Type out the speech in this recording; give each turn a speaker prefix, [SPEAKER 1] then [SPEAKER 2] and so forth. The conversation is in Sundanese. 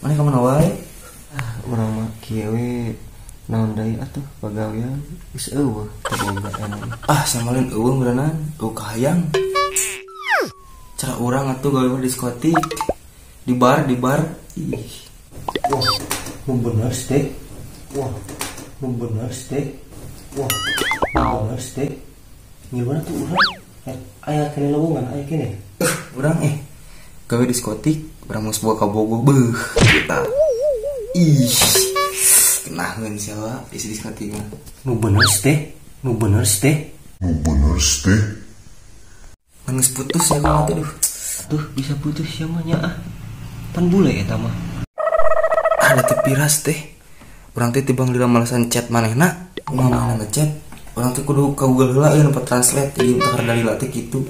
[SPEAKER 1] Maneh ka mana wae?
[SPEAKER 2] Ah, urang mah kieu we, naon deui atuh, pagawean geus euweuh, teu boga emang.
[SPEAKER 1] Ah, sama lain euweuh meureunan, euweuh kahayang. Cara urang atuh gawe mah diskotik. Di bar, di bar. Ih.
[SPEAKER 2] Wah, nu bener teh. Wah, nu bener teh. Wah, nu bener teh. Ngiluan tuh urang. Aya keneh lowongan, aya keneh.
[SPEAKER 1] Urang gawe diskotik, urang geus boga kabogoh, beuh, kita. Ih, kenaheun sia isi diskotik mah.
[SPEAKER 2] Nu bener teh, nu bener teh.
[SPEAKER 3] Nu bener teh.
[SPEAKER 1] Ngan geus putus ya kamu teh, duh.
[SPEAKER 2] Tuh bisa putus sia mah nya ah. Pan bule eta mah.
[SPEAKER 1] Ada teh piras teh. Urang teh tibang lila malasan chat manehna, kumaha manehna ngechat. Urang teh kudu ka Google heula euy nempat translate jadi teu dalila teh kitu.